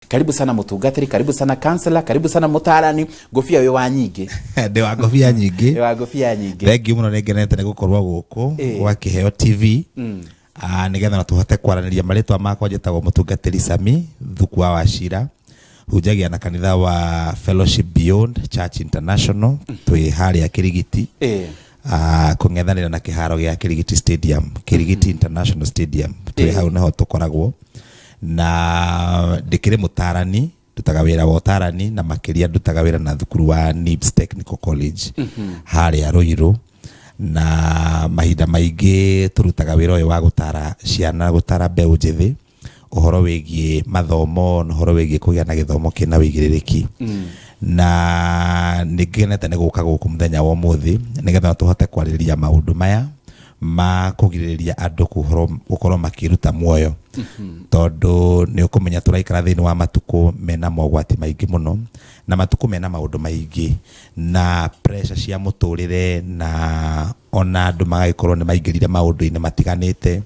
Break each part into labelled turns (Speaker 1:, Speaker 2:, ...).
Speaker 1: Karibu sana mutungatiri, karibu sana counselor, karibu sana mutarani ngobia wi wa nyingĩ.
Speaker 2: Ndĩ wa ngobia nyingĩ.
Speaker 1: Wĩ wa ngobia nyingĩ.
Speaker 2: Thengiũ mũno, nĩ ngenete nĩ gũkorwo gũkũ gwa Kĩheo TV. Nĩgetha na tũhote kwaranĩria. Marĩtwa makwa njĩtagwo mũtungatĩri Sami Thuku wa Wachira, hunjagia na kanitha wa Fellowship Beyond Church International, twĩ harĩa Kĩrigiti, kũng'ethanĩra na kĩharo gĩa Kĩrigiti Stadium, Kĩrigiti International Stadium. Twĩ hau nĩho tũkoragwo, na ndĩkĩrĩ mũtarani, ndutaga wĩra wa ũtarani, na makĩria ndutaga wĩra na thukuru wa NIBS Technical College harĩa Ruiru. Na mahinda maingĩ tũrutaga wĩra ũyũ wa gũtara ciana, gũtara mbeũ njĩthĩ ũhoro wĩgiĩ mathomo na ũhoro wĩgiĩ kũgĩa na gĩthomo kĩna wĩigĩrĩrĩki. Na nĩ ngenete nĩ gũka gũkũ mũthenya wa ũmũthĩ nĩgetha tũhote kwarĩrĩria maũndũ maya ma kũgirĩrĩria andũ gũkorwo makĩruta muoyo, tondũ nĩ ũkũmenya tũraikara thĩinĩ wa matukũ mena mogwati maingĩ mũno, na matukũ mena maũndũ maingĩ na pressure cia mũtũrĩre, na ona andũ magagĩkorwo nĩ maingĩrire maũndũ-inĩ matiganĩte.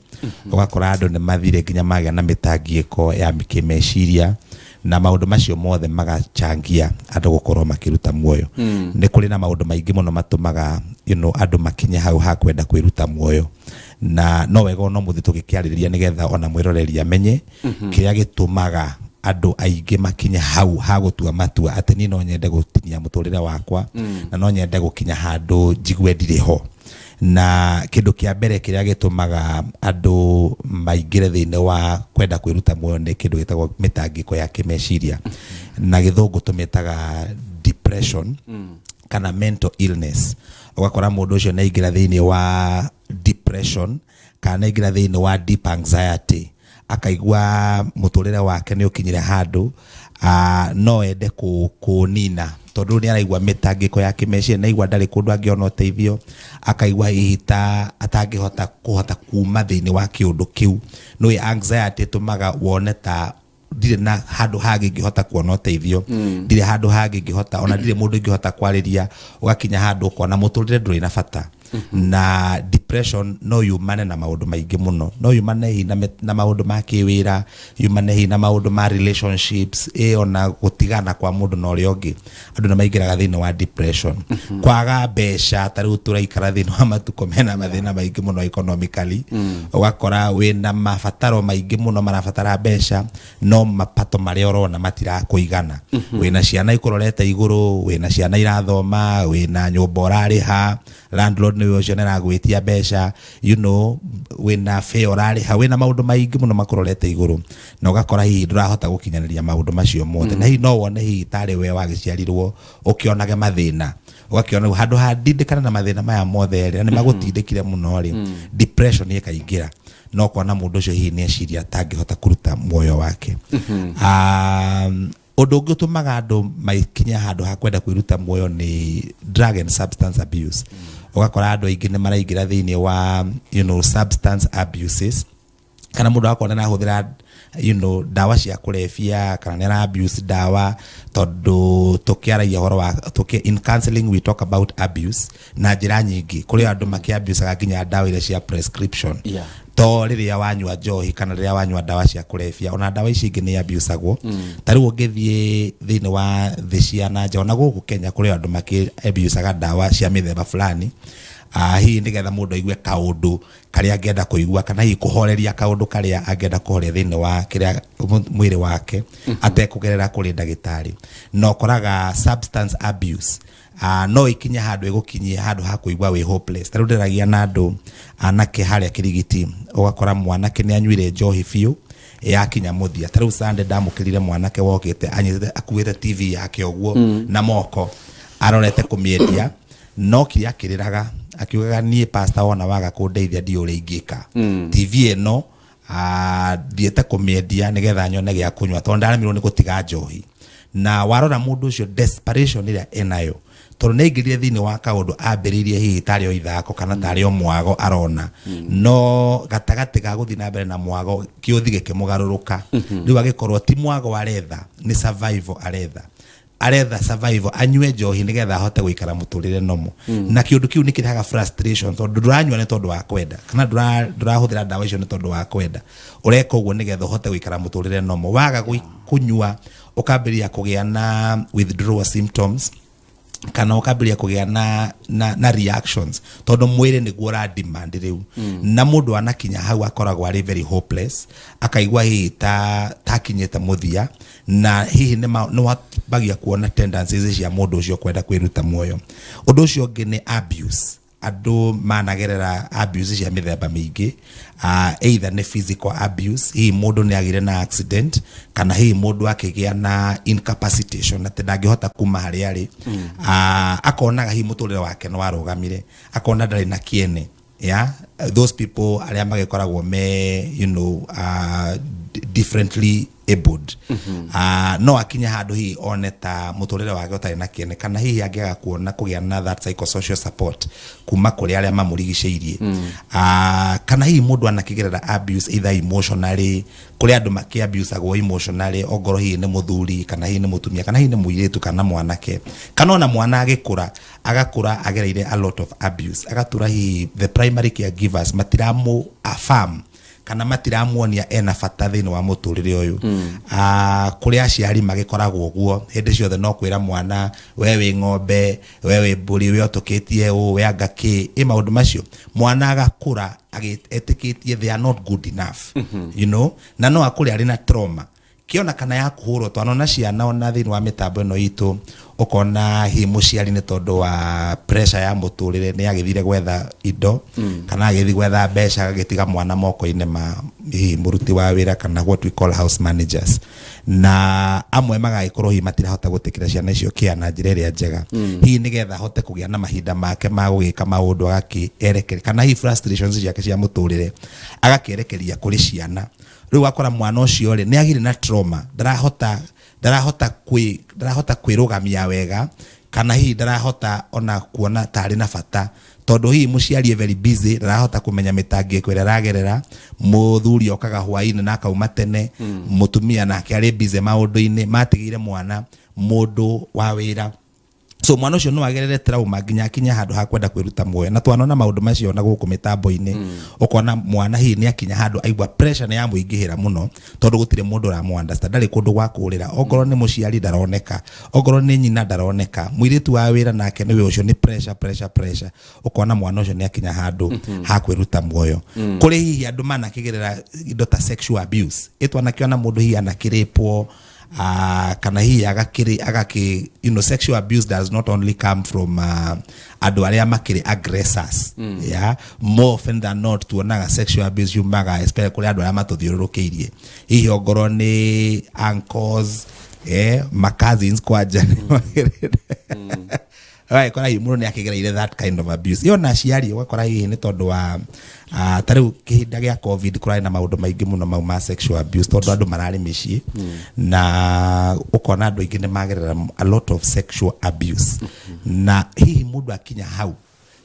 Speaker 2: Ũgakora andũ nĩ mathire nginya magĩa na mĩtangĩko ya kĩmeciria, na maũndũ macio mothe magachangia andũ gũkorwo makĩruta muoyo. Nĩ kũrĩ na maũndũ maingĩ mũno matũmaga andũ makinye hau ha kwenda kwĩruta muoyo, na no wega ona mũthĩ tũgĩkĩarĩrĩria nĩgetha ona mwĩroreri amenye kĩrĩa gĩtũmaga andũ aingĩ makinye hau ha gũtua matua atĩ niĩ no nyende gũtinia mũtũrĩre wakwa na no nyende gũkinya handũ njigue ndirĩ ho. Na kĩndũ kĩa mbere kĩrĩa gĩtũmaga andũ maingĩre thĩinĩ wa kwenda kwĩruta muoyo nĩ kĩndũ gĩtagwo mĩtangĩko ya kĩmeciria, na gĩthũngũ tũmĩtaga depression kana mental illness. Ũgakora mũndũ ũcio nĩ aingĩra thĩinĩ wa depression kana nĩ aingĩra thĩinĩ wa deep anxiety, akaigua mũtũrĩre wake nĩ ũkinyire handũ no ende kũnina, tondũ nĩ araigua mĩtangĩko ya kĩmeciria, nĩ aigua ndarĩ kũndũ angĩona ũteithio, akaigua hihi ta atangĩhota kũhota kuma thĩinĩ wa kĩũndũ kĩu. Nĩũĩ anxiety ĩtũmaga wone ta ndirĩ na handũ hangĩ ingĩhota kuona ũteithio, ndirĩ handũ hangĩ ingĩhota, ona ndirĩ mũndũ ingĩhota kwarĩria. Ũgakinya handũ ũkona mũtũrĩre ndũrĩ na bata. Na depression no yumane na maũndũ maingĩ mũno, no yumane hihi na maũndũ ma kĩwĩra, yumane hihi na maũndũ ma relationships, ĩ ona gũtigana kwa mũndũ na ũrĩa ũngĩ, andũ nĩ maingĩraga thĩinĩ wa depression. Kwaga mbeca, ta rĩu tũraikara thĩinĩ wa matukũ mena mathĩna maingĩ mũno economically, ũgakora wĩna mabataro maingĩ mũno marabatara mbeca, no mapato marĩa ũrona matirakũigana. Wĩna ciana ikũrorete igũrũ, wĩna ciana irathoma, wĩna nyũmba ũrarĩha, landlord nĩwe ũcio nĩaragwĩtia mbeca, wĩna fare ũrarĩha, wĩna maũndũ maingĩ mũno makũrorete igũrũ, na ũgakora hihi ndũrahota gũkinyanĩria maũndũ macio mothe. Na hihi no wone hihi tarĩ we wagĩciarirwo ũkĩonage mathĩna, ũgakĩona rĩu handũ ha ndindĩkana na mathĩna maya mothe rĩ, na nĩ magũtindĩkire mũno rĩ, depression ĩkaingĩra, no kona mũndũ ũcio hihi nĩ eciria atangĩhota kũruta muoyo wake. Ũndũ ũngĩ ũtũmaga andũ makinye handũ ha kwenda kwĩruta muoyo nĩ drug and substance abuse. Ũgakora andũ aingĩ nĩ maraingĩra thĩinĩ wa substance abuses, kana mũndũ agakorwo nĩ arahũthĩra ndawa cia kũrebia kana nĩ ara abuse ndawa, tondũ tũkĩaragia ũhoro wa in counseling we talk about abuse na njĩra nyingĩ. Kũrĩ andũ makĩabusaga nginya ndawa iria cia prescription, to rĩrĩa wanyua njohi kana rĩrĩa wanyua ndawa cia kũrebia, ona ndawa ici ingĩ nĩ abusagwo. Ta rĩu ũngĩthiĩ thĩinĩ wa thĩ cia na nja, ona gũkũ Kenya kũrĩ andũ makĩ abusaga ndawa cia mĩthemba fulani, hihi nĩgetha mũndũ aigue kaũndũ karĩa angĩenda kũigua, kana hihi kũhoreria kaũndũ karĩa angĩenda kũhoria thĩinĩ wa kĩrĩa mwĩrĩ wake atekũgerera kũrĩ ndagĩtarĩ. Na ũkoraga substance abuse no ikinye handũ ĩgũkinyie handũ ha kũigua wĩ hopeless. Ta rĩu ndĩragia na andũ anake harĩa Kĩrigiti, ũgakora mwanake nĩ anyuire njohi biũ yakinya mũthia. Ta rĩu Sunday ndamũkĩrire mwanake wokĩte anyitĩte, akuĩte TV yake ũguo na moko, arorete kũmĩendia, no kire akĩrĩraga akiugaga, "Niĩ pastor, wona waga kũndeithia ndiũ ũrĩa ingĩka. TV ĩno thiĩte kũmĩendia nĩgetha nyone gĩa kũnyua, tondũ ndaremirwo nĩ gũtiga njohi." Na warora mũndũ ũcio, desperation ĩrĩa enayo, tondũ nĩ aingĩrire thĩinĩ wa kaũndũ ambĩrĩirie hihi tarĩ o ithako kana tarĩ o mwago arona, no gatagatĩ ga gũthiĩ na mbere na mwago kĩũthi gĩkĩmũgarũrũka. Rĩu agĩkorwo ti mwago aretha, nĩ survival aretha. Aretha survival, anyue njohi nigetha ahote guikara muturire nomo. Na kiundu kiu nikirehaga frustration, tondu nduranyua ni tondu wa kwenda, kana ndurahuthira ndawa icio ni tondu wa kwenda. Ureka uguo nigetha uhote guikara muturire nomo. Waga kunyua, ukambĩrĩria kũgĩa na withdrawal symptoms, kana ukambĩrĩria kũgĩa na reactions, tondũ mwĩrĩ nĩguo ũra demand rĩu. Na mũndũ anakinya hau akoragwo arĩ very hopeless, akaigua hihi ta takinyĩte mũthia, na hihi nĩ wambagia kuona tendencies cia mũndũ ũcio kwenda kwĩruta muoyo. Ũndũ ũcio ũngĩ nĩ abuse. Andũ managerera abuse cia mĩthemba mĩingĩ, either nĩ physical abuse, hihi mũndũ nĩ agĩire na accident, kana hihi mũndũ akĩgĩa na incapacitation, atĩ ndangĩhota kuma harĩa arĩ. Akonaga hihi mũtũrĩre wake nĩ warũgamire, akona ndarĩ na kĩene. Yeah, those people arĩa magĩkoragwo me differently abled, no akinye handũ hihi one ta mũtũrĩre wake ũtarĩ na kĩene, kana hihi angĩaga kuona kũgĩa na that psychosocial support kuma kũrĩ arĩa mamũrigicĩirie. Kana hihi mũndũ anakĩgerera abuse either emotionally, kũrĩ andũ makĩabusagwo emotionally, ongorwo hihi nĩ mũthuri, kana hihi nĩ mũtumia, kana hihi nĩ mũirĩtu, kana mwanake, kana ona mwana agĩkũra, agakũra agereire a lot of abuse, agatura hihi the primary caregivers matiramu affirm kana matiramuonia ena bata thĩinĩ wa mũtũrĩre ũyũ. Kũrĩ aciari magĩkoragwo ũguo hĩndĩ ciothe, no kwĩra mwana, "We wĩ ng'ombe, we wĩ mbũri, we ũtũkĩtie ũũ, we anga kĩ." Ĩ maũndũ macio, mwana agakũra etĩkĩtie they are not good enough, na no akũre arĩ na trauma kĩona kana ya kũhũrwo. Twanona ciana ona thĩinĩ wa mĩtambo ĩno itũ, ũkona hihi mũciari nĩ tondũ wa pressure ya mũtũrĩre nĩ agĩthire gwetha indo, kana agĩthiĩ gwetha mbeca, agagĩtiga mwana moko-inĩ ma hihi mũruti wa wĩra, kana what we call house managers, na amwe magagĩkorwo hihi matirahota gũtĩkĩra ciana icio kĩa na njĩra ĩrĩa njega, hihi nĩgetha ahote kũgĩa na mahinda make ma gũgĩka maũndũ, agakĩerekeria kana hihi frustrations ciake cia mũtũrĩre agakĩerekeria kũrĩ ciana. Rĩu wakora mwana ũcio rĩ, nĩ agire na trauma, ndarahota kwĩrũgamia wega, kana hihi ndarahota ona kuona tarĩ na bata, tondũ hihi mũciari e very busy, ndarahota kũmenya mĩtangĩko ĩrĩa aragerera. Mũthuri okaga hwaĩ-inĩ na akauma tene, mũtumia nake arĩ busy maũndũ-inĩ, matigĩire mwana mũndũ wa wĩra. So mwana ũcio no agerere trauma nginya akinye handũ ha kwenda kwĩruta muoyo. Na twanona maũndũ macio na gũkũ mĩtambo-inĩ, ũkona mwana hihi nĩ akinya handũ aigua pressure nĩ yamũingĩhĩra mũno, tondũ gũtirĩ mũndũ ũramũ understand, ndarĩ kũndũ gwa kũrĩra. Ongorwo nĩ mũciari ndaroneka, ongorwo nĩ nyina ndaroneka, mũirĩtu wa wĩra nake nĩwe ũcio, nĩ pressure, pressure, pressure. Ũkona mwana ũcio nĩ akinya handũ ha kwĩruta muoyo. Kũrĩ hihi andũ manakĩgerera indo ta sexual abuse, ĩtwanakĩona mũndũ hihi anakĩrĩpwo, kana hihi agakĩrĩ agakĩ sexual abuse does not only come from andũ arĩa makĩrĩ aggressors. Yeah, more often than not tuonaga sexual abuse yumaga especially kũrĩ andũ arĩa matũthiũrũrũkĩirie, hihi ongorwo nĩ uncles, ma cousins kwanja. Ũgagĩkora hihi mũndũ nĩ akĩgereire that kind of abuse. Iyo na aciari, ũgakora hihi nĩ tondũ wa ta rĩu kĩhinda gĩa COVID kũrarĩ na maũndũ maingĩ mũno mau ma sexual abuse, tondũ andũ mararĩ mĩciĩ, na ũkona andũ aingĩ nĩ magerera a lot of sexual abuse. Na hihi mũndũ akinya hau,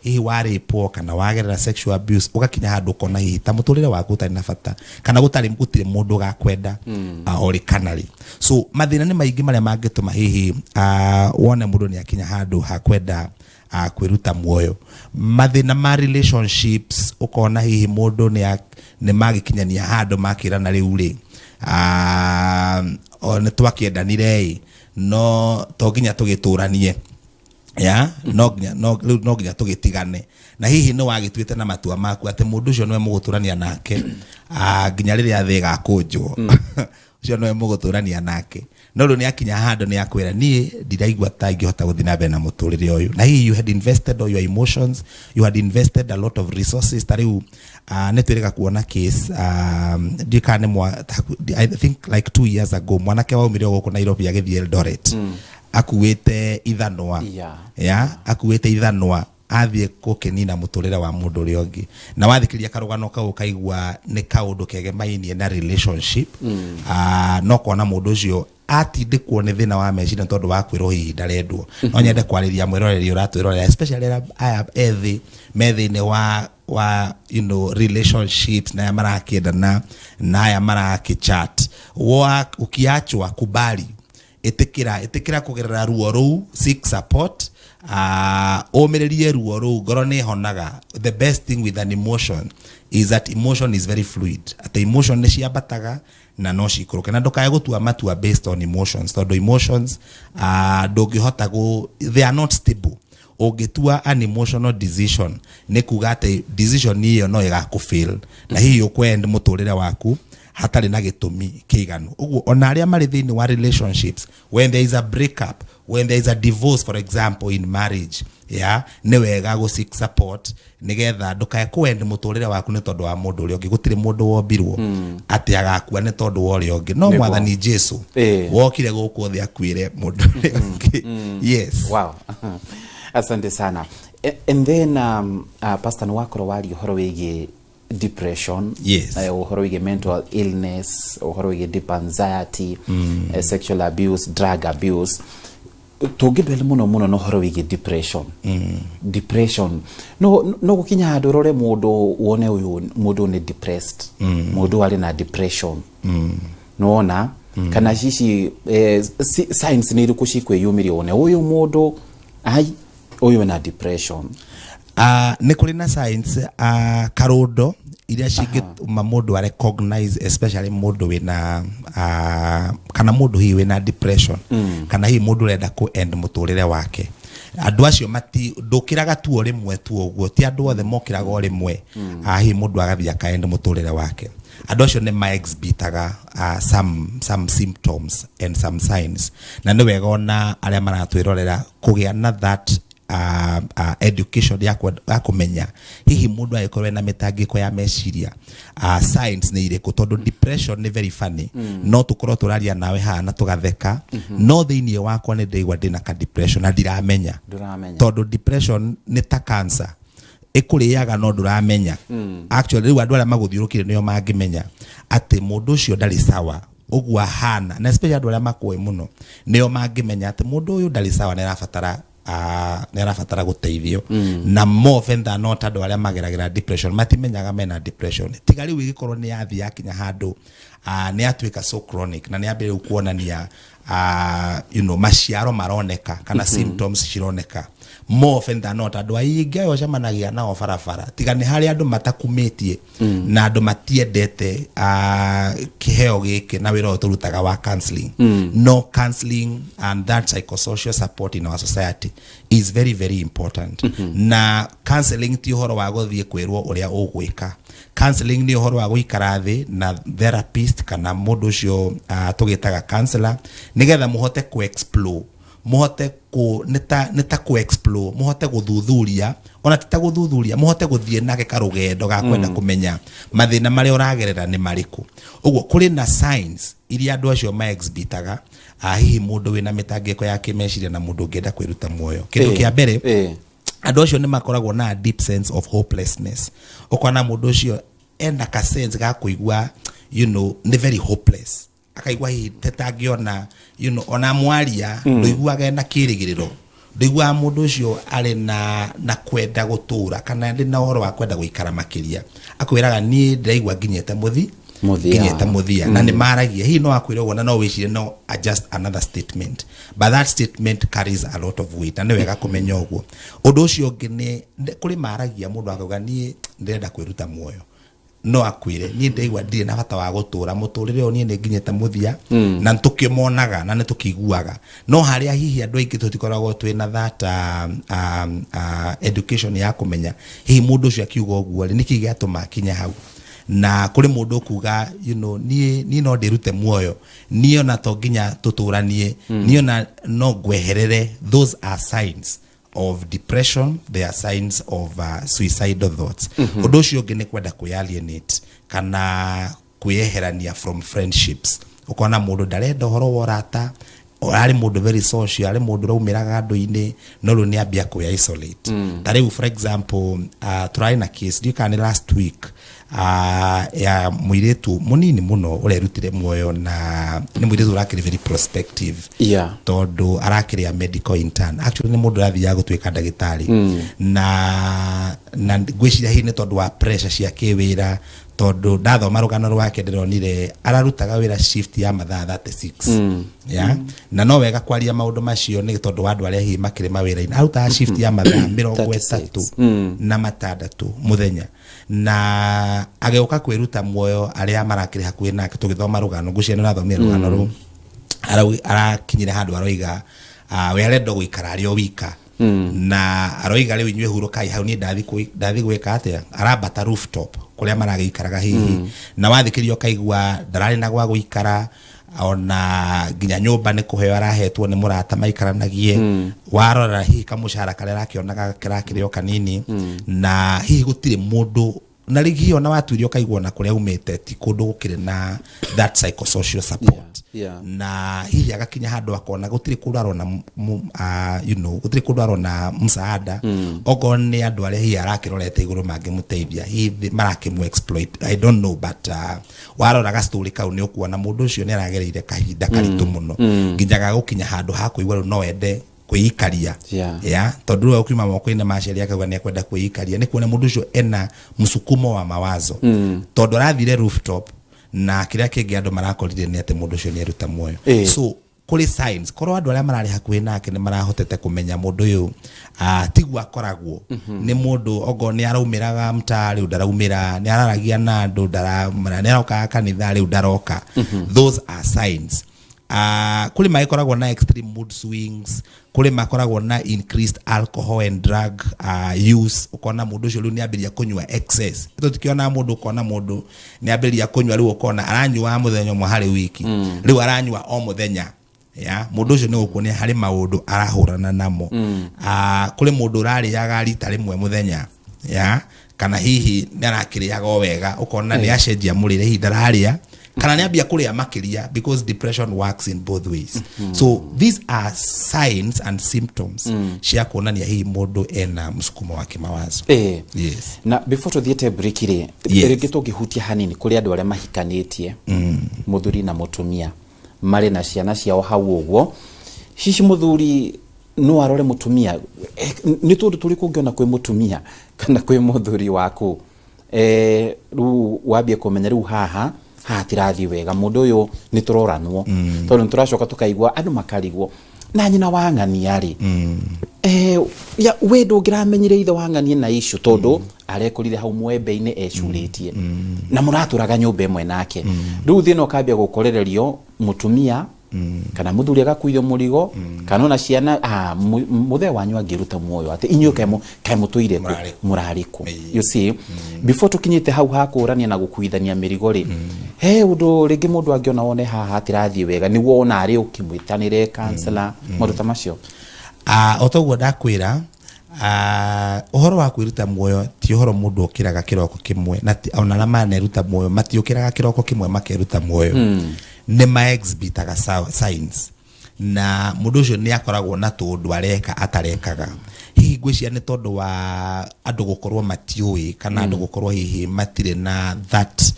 Speaker 2: hihi warĩpwo kana wagerera sexual abuse, ũgakinya handũ ũkona hihi ta mũtũrĩre waku ũtarĩ na bata, kana gũtarĩ gũtirĩ mũndũ ũgakwenda orĩ kana rĩ. So mathĩna nĩ maingĩ marĩa mangĩtũma hihi wone mũndũ nĩ akinya handũ ha kwenda kwĩruta muoyo. Mathĩna ma relationships, ũkona hihi mũndũ nĩ magĩkinyania handũ makĩrana, "Rĩu rĩ, o nĩ twakĩendanire ĩ, no to nginya tũgĩtũranie ya no nginya no rĩu no nginya tũgĩtigane." Na hihi nĩ wagĩtuĩte na matua maku atĩ mũndũ ũcio nĩwe mũgũtũrania nake nginya rĩrĩa thĩ ĩgakũnjwo, ũcio nĩwe mũgũtũrania nake. No rĩu nĩ akinya handũ nĩ akwĩra, "Niĩ ndiraigua ta ingĩhota gũthiĩ na mbere na mũtũrĩre ũyũ." Na hihi you had invested all your emotions, you had invested a lot of resources. Ta rĩu nĩ twĩrĩga kuona case, ndiũĩ kana nĩ mwa, I think like 2 years ago, mwanake waumire gũkũ Nairobi agĩthiĩ Eldoret akuĩte ithanwa. Ya, akuĩte ithanwa athiĩ gũkĩnina mũtũrĩre wa mũndũ ũrĩa ũngĩ. Na wathikĩrĩria karũgano kau, ũkaigua nĩ kaũndũ kegemainie na relationship. No kona mũndũ ũcio atindĩkwo nĩ thĩna wa meciria tondũ wa kwĩrwo hihi ndarendwo. No nyende kwarĩria mwĩroreri ũratwĩrorera, especially arĩa aya ethĩ me thĩinĩ wa relationships, na aya marakĩendana na aya marakĩchat wa, ukiachwa kubali. Ĩtĩkĩra, ĩtĩkĩra kũgerera ruo rũu, seek support, ũmĩrĩrie ruo rũu. Ngoro nĩ ĩhonaga. The best thing with an emotion is that emotion is very fluid, atĩ emotion nĩ ciambataga na no cikũrũke, na ndũkae gũtua matua based on emotions, tondũ emotions ndũngĩhota gũ, they are not stable. Ũngĩtua an emotional decision, nĩ kuga atĩ decision ĩyo no ĩgakũfail na hihi ũkwend mũtũrĩre waku hatarĩ na gĩtũmi kĩiganu. Ũguo ona arĩa marĩ thĩinĩ wa relationships, when there is a breakup, when there is a divorce, for example, in marriage, yeah, nĩ wega gũ seek support nĩgetha ndũkae kũend mũtũrĩre waku nĩ tondũ wa mũndũ ũrĩa ũngĩ. Gũtirĩ mũndũ wombirwo atĩ agakua nĩ tondũ wa ũrĩa ũngĩ, no Mwathani Jesu wokire gũkũ thĩ akuĩre mũndũ ũrĩa ũngĩ. Yes.
Speaker 1: Wow, asante sana. And then Pastor, nĩ wakorwo waria ũhoro wĩgiĩ depression, ũhoro wĩgiĩ mental illness, ũhoro wĩgiĩ deep anxiety, sexual abuse, drug abuse. Tũngĩdwell mũno mũno na ũhoro wĩgiĩ depression. Depression no gũkinya handũ ũrore mũndũ wone ũyũ mũndũ nĩ depressed, mũndũ arĩ na depression, nĩwona kana cici signs nĩ irĩkũ cikwĩyumĩria wone ũyũ mũndũ ai ũyũ ena depression?
Speaker 2: Nĩ kũrĩ na signs karũndo iria cingĩtũma mũndũ a recognize, especially mũndũ wĩna kana mũndũ hihi wĩna depression kana hihi mũndũ ũrenda kũ end mũtũrĩre wake. Andũ acio mati ndũkĩraga tu o rĩmwe tu ũguo, ti andũ othe mokĩraga o rĩmwe hihi mũndũ agathiĩ akaend mũtũrĩre wake. Andũ acio nĩ ma-exhibitaga some symptoms and some signs, na nĩ wega ona arĩa maratwĩrorera kũgĩa na that education ya kũmenya hihi mũndũ angĩkorwo ena mĩtangĩko ya meciria, signs nĩ irĩkũ, tondũ depression nĩ very funny. No tũkorwo tũraria nawe haha na tũgatheka, no thĩinĩ wakwa nĩ ndĩraigua ndĩna ka depression na ndiramenya.
Speaker 1: Ndũramenya.
Speaker 2: Tondũ depression nĩ ta cancer, ĩkũrĩaga no ndũramenya. Actually, rĩu andũ arĩa magũthiũrũkire nĩo mangĩmenya atĩ mũndũ ũcio ndarĩ sawa ũguo ahana, na especially andũ arĩa makũĩ mũno nĩo mangĩmenya atĩ mũndũ ũyũ ndarĩ sawa, nĩ arabatara gũteithio. Na more often than not, andũ arĩa mageragĩra depression matimenyaga mena depression, tiga rĩu ĩgĩkorwo nĩ yathiĩ yakinya handũ nĩ yatuĩka so chronic na nĩ yambĩrĩria rĩu kuonania maciaro maroneka kana symptoms cironeka. More often than not, andũ aingĩ aya ũcemanagia nao barabara, tiga nĩ harĩ andũ matakumĩtie na andũ matiendete kĩheo gĩkĩ na wĩra ũyũ tũrutaga wa counseling, no counseling and that psychosocial support in our society is very, very important. Na counseling ti ũhoro wa gũthiĩ kwĩrwo ũrĩa ũgwĩka. Counseling nĩ ũhoro wa gũikara thĩ na therapist kana mũndũ ũcio tũgĩtaga counselor, nĩgetha mũhote ku explore, mũhote ku nĩ ta ku explore, mũhote gũthuthuria, ona ti ta gũthuthuria, mũhote gũthiĩ nake karũgendo ga kwenda kũmenya mathĩna marĩa ũragerera nĩ marĩkũ. Ũguo kũrĩ na signs iria andũ acio ma-exhibitaga, hihi mũndũ wĩna mĩtangĩko ya kĩmeciria na mũndũ ũngĩenda kwĩruta muoyo. Kĩndũ kĩa mbere, andũ acio nĩ makoragwo na a deep sense of hopelessness. Ũkona mũndũ ũcio ena ka sense ga kũigua nĩ very hopeless, akaigua hihi tetangĩona ona mwaria ndũiguaga ena kĩrĩgĩrĩro, ndũiguaga mũndũ ũcio arĩ na kwenda gũtũra kana arĩ na ũhoro wa kwenda gũikara makĩria. Akwĩraga, "Niĩ ndĩraigua nginyĩte mũthi
Speaker 1: Mũthia.
Speaker 2: Nginyĩte mũthia." Na nĩ maragia, hihi no akwĩra ũguo na no wĩcirie no a just another statement, but that statement carries a lot of weight, na nĩ wega kũmenya ũguo. Ũndũ ũcio ũngĩ nĩ kũrĩ maragia mũndũ akauga, "Niĩ ndĩrenda kwĩruta muoyo." No akwĩre, "Niĩ ndĩraigua ndirĩ na bata wa gũtũra mũtũrĩre ũyũ, niĩ nĩ nginyĩte mũthia." Na nĩ tũkĩmonaga na nĩ tũkĩiguaga, no harĩa hihi andũ aingĩ tũtikoragwo twĩna that education ya kũmenya hihi mũndũ ũcio akiuga ũguo rĩ, nĩkĩ gĩatũma akinye hau. Na kũrĩ mũndũ ũkuga, "Niĩ no ndĩrute muoyo, niĩ ona to nginya tũtũranie, niĩ ona no ngweherere." Those are signs of depression, they are signs of suicidal thoughts. Ũndũ ũcio ũngĩ nĩ kwenda kwĩ-alienate kana kwĩyeherania from friendships. Ũkona mũndũ ndarenda ũhoro wa ũrata, arĩ mũndũ very social, arĩ mũndũ ũraumĩraga andũ-inĩ, no rĩu nĩ ambia kwĩ isolate. Ta rĩu, for example, tũrarĩ na case, ndiũĩ kana nĩ last week, ya mũirĩtu mũnini mũno ũrerutire muoyo, na nĩ mũirĩtu ũrakĩrĩ very prospective tondũ arakĩrĩa medical intern. Actually, nĩ mũndũ ũrathiaga gũtuĩka ndagĩtarĩ, na ngwĩciria hihi nĩ tondũ wa pressure cia kĩwĩra, Tondũ ndathoma rũgano rwake, ndĩronire ararutaga wĩra shift ya mathaa 36, yeah? Na no wega kwaria maũndũ macio nĩ tondũ wa andũ arĩa hihi makĩrĩ mawĩra-inĩ. Arutaga shift ya mathaa 36 mũthenya na agĩũka kwĩruta muoyo. Arĩa marakĩrĩ hakuhĩ nake, tũgĩthoma rũgano, ngwĩciria nĩ ũrathomire rũgano rũu, arakinyire handũ aroiga we arenda gũikara arĩ o wika, na aroiga, "Rĩu inyuĩ hurũkai hau, niĩ ndathi gwĩka atĩa?" Arambata rooftop kũrĩa maragĩikaraga hihi, na wathikĩria ũkaigua ndararĩ na gwa gũikara, ona nginya nyũmba nĩ kũheo arahetwo nĩ mũrata maikaranagie. Warora hihi kamũcara karĩa arakĩonaga karakĩrĩ o kanini, na hihi gũtirĩ mũndũ, na rĩngĩ hihi ona watuire ũkaigua ona kũrĩa umĩte ti kũndũ gũkĩrĩ na that psychosocial support. Na hihi agakinya handũ akona gũtirĩ kũndũ arona gũtirĩ kũndũ arona msaada, okorwo nĩ andũ arĩa hihi arakĩrorete igũrũ mangĩmũteithia, hihi marakĩmũ exploit, I don't know. But warora gastori kau nĩ ũkuona mũndũ ũcio nĩ aragereire kahinda karitũ mũno nginya gagũkinya handũ ha kũigua rĩu no ende kwĩikaria. Ya, tondũ rĩu ũkiuma moko-inĩ ma aciari akauga nĩ ekwenda kwĩikaria, nĩ kuona mũndũ ũcio ena msukumo wa mawazo, tondũ arathire rooftop na kĩrĩa kĩngĩ andũ marakorire nĩ atĩ mũndũ ũcio nĩ eruta muoyo. So kũrĩ signs, korwo andũ arĩa mararĩ hakuhĩ nake nĩ marahotete kũmenya mũndũ ũyũ tiguo akoragwo nĩ mũndũ, okorwo nĩ araumĩraga mtaa rĩu ndaraumĩra, nĩ araragia na andũ nĩ arokaga kanitha rĩu ndaroka, those are signs. Kũrĩ magĩkoragwo na extreme mood swings, kũrĩ makoragwo na increased alcohol and drug use, ũkona mũndũ ũcio rĩu nĩ ambĩrĩria kũnyua excess. Tũtikĩonaga mũndũ, ũkona mũndũ nĩ ambĩrĩria kũnyua, rĩu ũkona aranyua mũthenya ũmwe harĩ wiki, rĩu aranyua o mũthenya. Ya, mũndũ ũcio nĩ gũkuonia harĩ maũndũ arahũrana namo. Kũrĩ mũndũ ũrarĩaga rita rĩmwe mũthenya, ya, kana hihi nĩ arakĩrĩaga o wega, ũkona nĩ acenjia mũrĩre, hihi ndararĩa kana nĩ ambia kũrĩa makĩria, because depression works in both ways. So these are signs and symptoms cia kuonania hihi mũndũ ena msukumo wa kĩmawazo. Yes.
Speaker 1: Na before tuthiĩte break rĩ, rĩngĩ tũngĩhutia hanini kũrĩ andũ arĩa mahikanĩtie, mũthuri na mũtumia marĩ na ciana ciao hau ũguo, hihi mũthuri no arore mũtumia? Nĩ tũndũ tũrĩkũ ũngĩona kwĩ mũtumia kana kwĩ mũthuri waku, rĩu wambie kũmenya rĩu haha hatirathiĩ wega, mũndũ ũyũ nĩ tũroranwo? Tondũ nĩ tũracoka tũkaigua andũ makarigwo na nyina wa ng'ania rĩ, ya, we ndũngĩramenyire ithe wa ng'ania na issue, tondũ arekorire hau mwembe-inĩ ecurĩtie na mũratũraga nyũmba ĩmwe nake. Rĩu thĩna ũkambia gũkorererio mũtumia kana mũthuri agakuithio mũrigo, kana ona ciana, mũthee wanyu angĩruta muoyo atĩ inyuĩ kaĩ mũtũire kũ?
Speaker 2: Mũrarĩ kũ?
Speaker 1: Mũrarĩ kũ? You see, before tũkinyĩte hau ha kũrania na gũkuithania mĩrigo rĩ, he ũndũ rĩngĩ mũndũ angĩona wone haha hatirathiĩ wega, nĩguo ona arĩ ũkĩmwĩtanĩre counselor, maũndũ ta macio?
Speaker 2: O toguo ndakwĩra, ũhoro wa kwĩruta muoyo ti ũhoro mũndũ ũkĩraga kĩroko kĩmwe, na ona arĩa maneruta muoyo matiũkĩraga kĩroko kĩmwe makeruta muoyo. Nĩ ma exhibitaga signs, na mũndũ ũcio nĩ akoragwo na tũndũ areka atarekaga. Hihi ngwĩciria nĩ tondũ wa andũ gũkorwo matiũĩ, kana andũ gũkorwo hihi matirĩ na that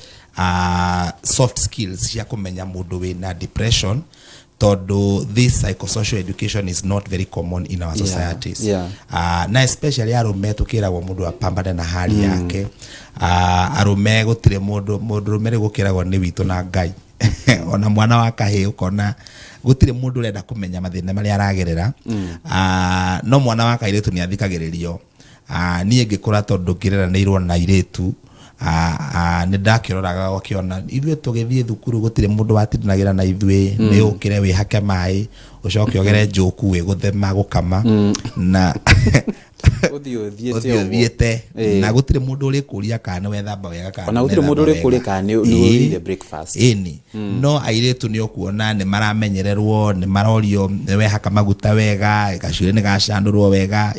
Speaker 2: soft skills cia kũmenya mũndũ wĩna depression, tondũ this psychosocial education is not very common in our societies. Na especially arũme, tũkĩragwo mũndũ apambane na hali yake. Arũme gũtirĩ mũndũ, mũndũrũme rĩu gũkĩragwo nĩ witũ na Ngai. Ona mwana wa kahĩĩ ũkona gũtirĩ mũndũ ũrenda kũmenya mathĩna marĩa aragerera. No mwana wa kairĩtu nĩ athikagĩrĩrio. Niĩ ngĩkũra, tondũ ngĩreranĩirwo na airĩtu, nĩ ndakĩroraga ũkĩona ithuĩ tũgĩthiĩ thukuru gũtirĩ mũndũ watindanagĩra na ithuĩ. Nĩ ũkĩre wĩhake maĩ, ũcoke ũgere njũku wĩgũthema gũkama na
Speaker 1: ũthiĩ ũthiĩte
Speaker 2: ũthiĩ
Speaker 1: ũguo.
Speaker 2: Ũthiĩte na gũtirĩ mũndũ ũrĩkũria kana nĩ wethamba wega kana
Speaker 1: Ona gũtirĩ mũndũ
Speaker 2: ndũnethamba
Speaker 1: ũrĩkũria
Speaker 2: wega.
Speaker 1: kana nĩ ũrĩire breakfast.
Speaker 2: Ĩni, no airĩtu nĩ ũkuona nĩ maramenyererwo, nĩ marorio nĩ wehaka maguta wega, gacuĩrĩ nĩ gacanũrwo wega,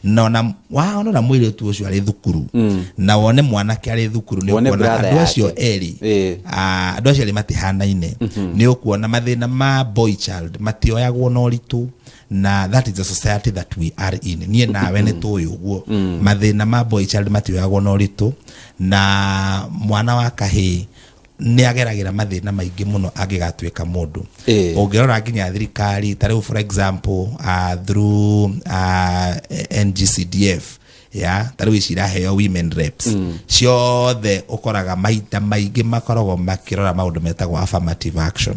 Speaker 2: na ona waona mũirĩtu ũcio arĩ thukuru na wone mwanake arĩ thukuru, nĩ
Speaker 1: Wone
Speaker 2: ũkuona
Speaker 1: brother
Speaker 2: andũ acio
Speaker 1: yake.
Speaker 2: erĩ, andũ acio erĩ matihanaine. Nĩ ũkuona mathĩna ma boy child matioyagwo na ũritũ, na that is the society that we are in. Niĩ nawe nĩ tũĩ ũguo, mathĩna ma boy child matioyagwo na ũritũ, na mwana wa kahĩĩ nĩ ageragĩra mathĩna maingĩ mũno angĩgatuĩka mũndũ. Ũngĩrora nginya thirikari ta rĩu, for example, through NGCDF Ya ta rĩu ici iraheo women reps ciothe, ũkoraga maita maingĩ makoragwo makĩrora maũndũ metagwo affirmative action,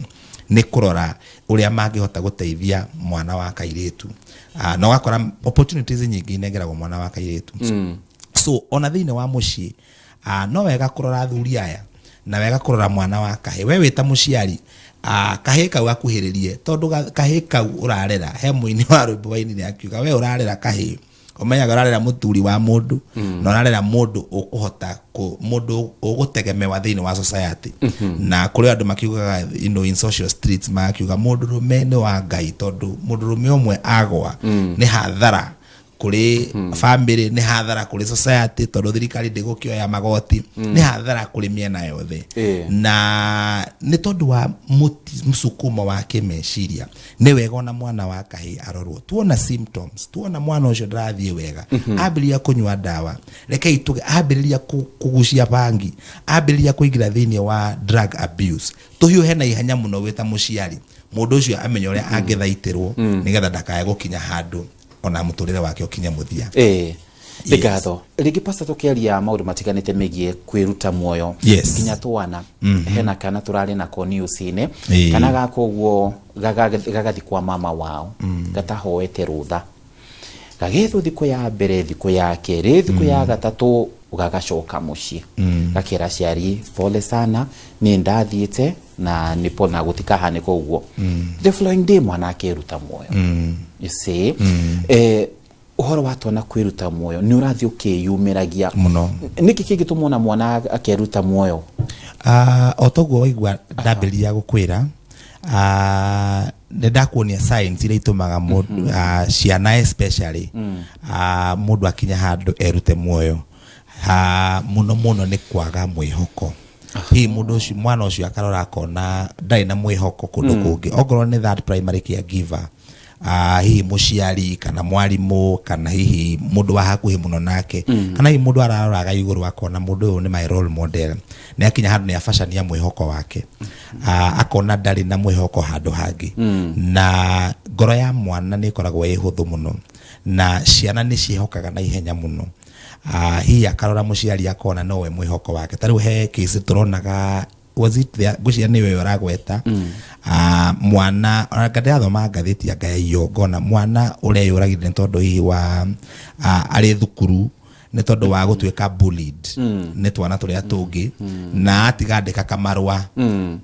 Speaker 2: nĩ kũrora ũrĩa mangĩhota gũteithia mwana wa kairĩtu. Na ũgakora opportunities nyingĩ inengeragwo mwana wa kairĩtu. So ona thĩinĩ wa mũciĩ, no wega kũrora athuri aya na wega kũrora mwana wa kahĩ. We wĩ ta mũciari, kahĩ kau gakuhĩrĩrie, tondũ kahĩ kau ũrarera, he mũini wa rwĩmbo wainire akiuga we ũrarera kahĩ, ũmenyaga ũrarera mũturi wa mũndũ, na ũrarera mũndũ ũkũhota mũndũ ũgũtegemewa thĩinĩ wa society. Na kũrĩ andũ makiugaga, in social streets, magakiuga mũndũrũme nĩ wa Ngai, tondũ mũndũrũme ũmwe agwa nĩ hathara kũrĩ family, nĩ hathara kũrĩ society, tondũ thirikari ndĩgũkĩoya magoti, nĩ hathara kũrĩ mĩena yothe. Na nĩ tondũ wa mũsukumo wa kĩmeciria, nĩ wega ona mwana wa kahĩ arorwo. Tuona symptoms, tuona mwana ũcio ndarathiĩ wega, ambĩrĩria kũnyua ndawa, rekei tuge ambĩrĩria kũgucia bangi, ambĩrĩria kũingĩra thĩinĩ wa drug abuse, tũhiũhe na ihenya mũno wĩ ta mũciari, mũndũ ũcio amenye ũrĩa angĩthaitĩrwo nĩgetha ndakae gũkinya handũ ona mũtũrĩre wake ũkinye mũthia.
Speaker 1: Nĩ ngatho rĩngĩ, Pastor. Tũkĩaria maũndũ matiganĩte megiĩ kwĩruta muoyo, nginya twana, hena kana tũrarĩ nako news-inĩ, kana gaka ũguo gagathi kwa mama wao gatahoete rũtha, gagethwo thikũ ya mbere, thikũ ya kerĩ, thikũ ya gatatũ, gagacoka mũciĩ gakera aciari, "Pole sana, niĩ ndathiĩte na nĩ pole na gũtikahanĩka ũguo." The following day mwana akeruta muoyo. You see, ũhoro wa twana kwĩruta muoyo nĩ ũrathiĩ ũkĩyumĩragia.
Speaker 2: Mũno.
Speaker 1: Nĩkĩ kĩngĩtũma ona mwana akeruta muoyo?
Speaker 2: O toguo waigua ndambĩrĩria gũkwĩra, nĩ ndakuonia signs iria itũmaga mũndũ, ciana especially, mũndũ akinya handũ erute muoyo. Mũno mũno nĩ kwaga mwĩhoko. Hihi mũndũ ũcio, mwana ũcio akarora akona ndarĩ na mwĩhoko kũndũ kũngĩ, okorwo nĩ that primary caregiver, hihi mũciari kana mwarimũ kana hihi mũndũ wa hakuhĩ mũno nake, kana hihi mũndũ araroraga igũrũ akona mũndũ ũyũ nĩ my role model, nĩ akinya handũ nĩ abacania mwĩhoko wake, akona ndarĩ na mwĩhoko handũ hangĩ. Na ngoro ya mwana nĩ ĩkoragwo ĩ hũthũ mũno na ciana nĩ ciĩhokaga na ihenya mũno. Hihi akarora mũciari akona nowe mwĩhoko wake. Ta rĩu he case tũronaga, was it there, ngwĩciria nĩwe ũragweta, mwana, ona ndĩrathoma ngathĩti ya Ngayaiyo ngona mwana ũreyũragire nĩ tondũ hihi wa arĩ thukuru, nĩ tondũ wa gũtuĩka bullied nĩ twana tũrĩa tũngĩ, na atiga andĩka kamarũa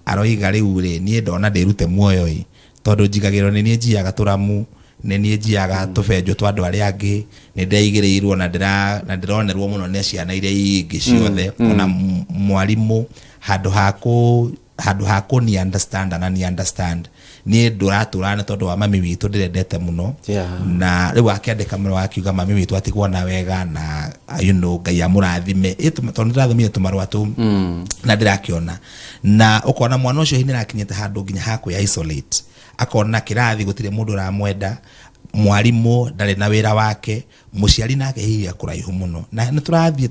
Speaker 2: aroiga, "Rĩu rĩ, niĩ ndona ndĩrute muoyo ĩ, tondũ njigagĩrwo nĩ niĩ njiaga tũramu, nĩ niĩ njiaga tũbenjũ twa andũ arĩa angĩ, nĩ ndĩraigĩrĩirwo na ndĩronerwo mũno nĩ ciana iria ingĩ ciothe, ona mwarimũ handũ ha kũni understand na ni understand, niĩ ndũratũra nĩ tondũ wa mami witũ ndĩrendete mũno." Na rĩu akĩandĩka marũa akiuga mami witũ atigwo na wega na Ngai amũrathime. Tondũ ndĩrathomire tũmarũa tũu na ndĩrakĩona, na ũkona mwana ũcio hihi nĩarakinyĩte handũ nginya ha kwĩ isolate, akona kĩrathi gũtirĩ mũndũ ũramwenda, mwarimũ ndarĩ na wĩra wake, mũciari nake hihi akũraihu mũno, na nĩ tũrathiĩ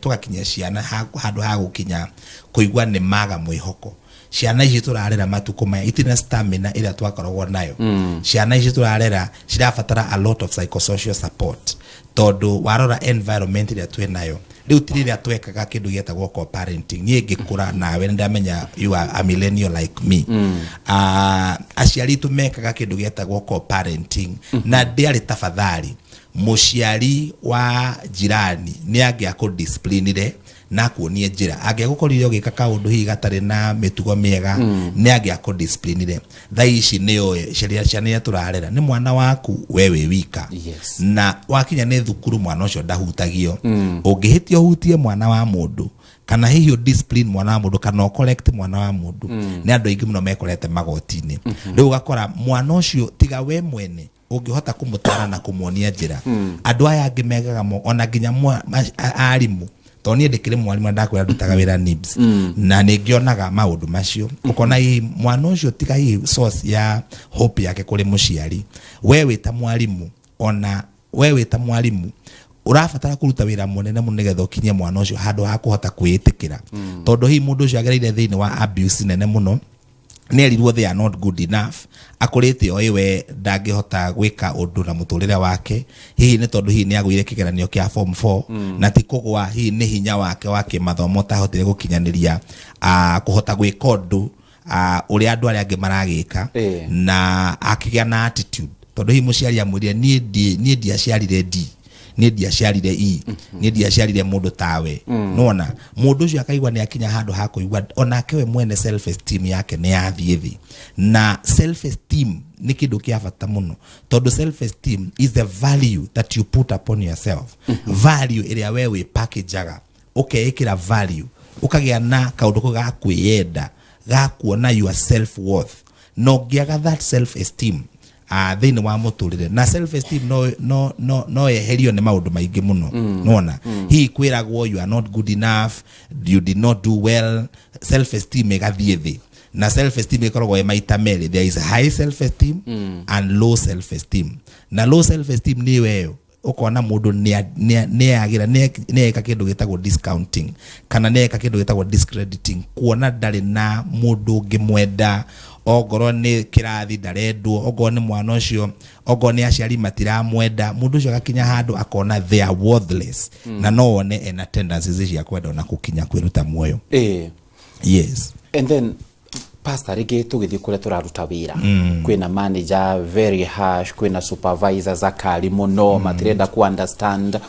Speaker 2: tũgakinya ciana handũ ha gũkinya kũigua nĩ maga mwĩhoko. Ciana ici tũrarera matukũ maya itirĩ na stamina ĩrĩa twakoragwo nayo. Ciana ici tũrarera cirabatara a lot of psychosocial support, tondũ warora environment ĩrĩa twĩ nayo rĩu ti rĩrĩa twekaga kĩndũ gĩetagwo co-parenting. Niĩ ngĩkũra nawe nĩ ndamenya you are a millennial like me. Aciari aitũ mekaga kĩndũ gĩetagwo co-parenting, na ndĩarĩ tafadhali mũciari wa jirani nĩ angĩakũdisciplinire na akuonie njĩra, angĩagũkorire ũgĩka kaũndũ hihi gatarĩ na mĩtugo mĩega, nĩ angĩakũdisciplinire. Thaa ici nĩ ũĩ ciana iria tũrarera nĩ mwana waku we wĩ wika. Na wakinya nĩ thukuru, mwana ũcio ndahutagio. Ũngĩhĩtia ũhutie mwana wa mũndũ, kana hihi ũ discipline mwana wa mũndũ, kana ũ correct mwana wa mũndũ, nĩ andũ aingĩ mũno mekorete magoti-inĩ. Rĩu ũgakora mwana ũcio, tiga we mwene ũngĩhota kũmũtara na kũmuonia njĩra, andũ aya angĩ megaga mo, ona nginya arimũ, tondũ niĩ ndĩkĩrĩ mwarimũ na ndakwĩra ndutaga wĩra NIBS, na nĩ ngĩonaga maũndũ macio. Ũkona hihi mwana ũcio, tiga hihi source ya hope yake kũrĩ mũciari, we wĩ ta mwarimũ, ona we wĩ ta mwarimũ ũrabatara kũruta wĩra mũnene mũno nĩgetha ũkinyie mwana ũcio handũ ha kũhota kwĩĩtĩkĩra, tondũ hihi mũndũ ũcio agereire thĩinĩ wa abuse nene mũno. Nĩ erirwo they are not good enough. Akũrĩte oĩ we ndangĩhota gwĩka ũndũ na mũtũrĩre wake, hihi nĩ tondũ hihi nĩ agũire kĩgeranio kĩa form 4, na ti kũgwa, hihi nĩ hinya wake wa kĩmathomo ũtahotire gũkinyanĩria kũhota gwĩka ũndũ ũrĩa andũ arĩa angĩ maragĩka. Na akĩgĩa na attitude tondũ hihi mũciari amwĩrire, "Niĩ ndiaciarire D, niĩ ndiaciarire E, niĩ ndiaciarire mũndũ tawe." Nona mũndũ ũcio akaigua nĩ akinya handũ ha kũigua onake we mwene self esteem yake nĩ yathiĩ thĩ. Na self esteem nĩ kĩndũ kĩa bata mũno, tondũ self esteem is the value that you put upon yourself, value ĩrĩa we wĩ packageaga, ũkeĩkĩra value, ũkagĩa na kaũndũ kau ga kwĩyenda, ga kuona your self worth. Na ũngĩaga that self esteem thĩinĩ wa mũtũrĩre, na self esteem no yeherio nĩ maũndũ maingĩ mũno. Nona hihi kwĩragwo you are not good enough, you did not do well, self esteem ĩgathiĩ thĩ. Na self esteem ĩkoragwo ĩ maita merĩ: there is high self esteem and low self esteem. Na low self esteem nĩ weyo ũkona mũndũ nĩagĩra nĩeka kĩndũ gĩtagwo discounting kana nĩeka kĩndũ gĩtagwo discrediting, kuona ndarĩ na mũndũ ũngĩmwenda, ongorwo nĩ kĩrathi ndarendwo, ongorwo nĩ mwana ũcio, ongorwo nĩ aciari matiramwenda. Mũndũ ũcio agakinya handũ akona they are worthless, na no wone ena tendencies cia kwenda ona gũkinya kwĩruta muoyo. Yes.
Speaker 1: And then, pastor, rĩngĩ tũgĩthiĩ kũrĩa tũraruta wĩra, kwĩna manager very harsh, kwĩna supervisors akali mũno, matirenda ku understand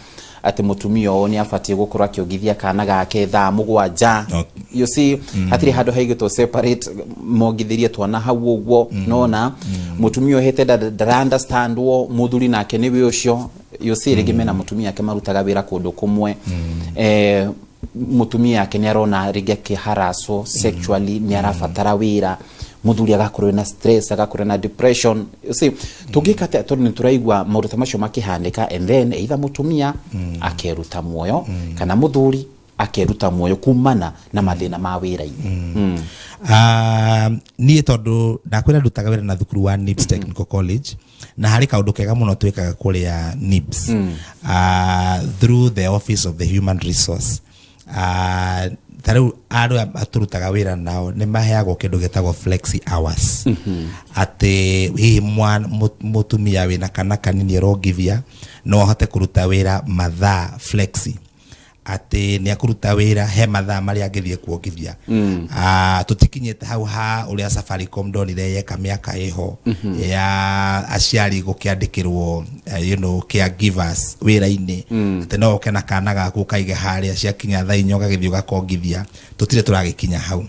Speaker 1: atĩ mũtumia ũyũ nĩ abatiĩ gũkorwo akĩongithia kana gake thaa 7. You see, hatirĩ handũ haigĩtwo separate mongithĩrie twana hau ũguo. Nona mũtumia ũhĩte ndara understandwo, mũthuri nake nĩwe ũcio. You see, rĩngĩ mena mũtumia ake marutaga wĩra kũndũ kũmwe, mũtumia ake nĩ arona rĩngĩ akĩharaswo sexually, nĩ arabatara wĩra, mũthuri agakorwo na stress, agakorwo na depression. You see, tũngĩka atĩa, tondũ nĩ tũraigua maũndũ ta macio makĩhanĩka, and then either mũtumia akeruta muoyo kana mũthuri akeruta muoyo kumana na mathĩna ma wĩra-inĩ?
Speaker 2: Ah, niĩ tondũ ndakwĩra ndutaga wĩra na thukuru wa NIBS Technical College, na harĩ kaũndũ kega mũno twĩkaga kũrĩa NIBS through the Office of the Human Resource. Ta rĩu arĩa tũrutaga wĩra nao nĩ maheagwo kĩndũ gĩtagwo flexi hours, atĩ hihi mũtumia wĩna kana kanini ũrongithia no ahote kũruta wĩra mathaa flexi, atĩ nĩ akũruta wĩra he mathaa marĩa angĩthiĩ kuongithia. Tũtikinyĩte hau ha ũrĩa Safaricom ndonire yeka mĩaka ĩho ya aciari gũkĩandĩkĩrwo caregivers wĩra-inĩ, atĩ no ũke na kana gaku ũkaige harĩa, ciakinya thaa 4 ũgagĩthiĩ ũgakongithia. Tũtirĩ tũragĩkinya hau,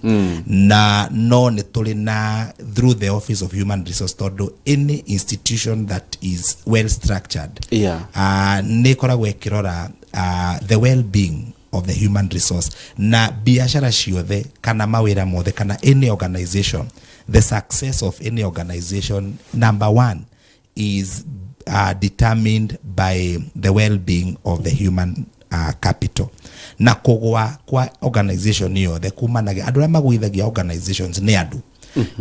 Speaker 2: na no nĩ tũrĩ na through the Office of Human Resource, tondũ any institution that is well structured nĩ ĩkoragwo ĩkĩrora the well-being of the human resource. Na biashara ciothe kana mawĩra mothe kana any organization, the success of any organization, number one, is determined by the well-being of the human capital. Na kũgwa kwa organization yothe kumanagia andũ arĩa magũithagia organizations nĩ andũ.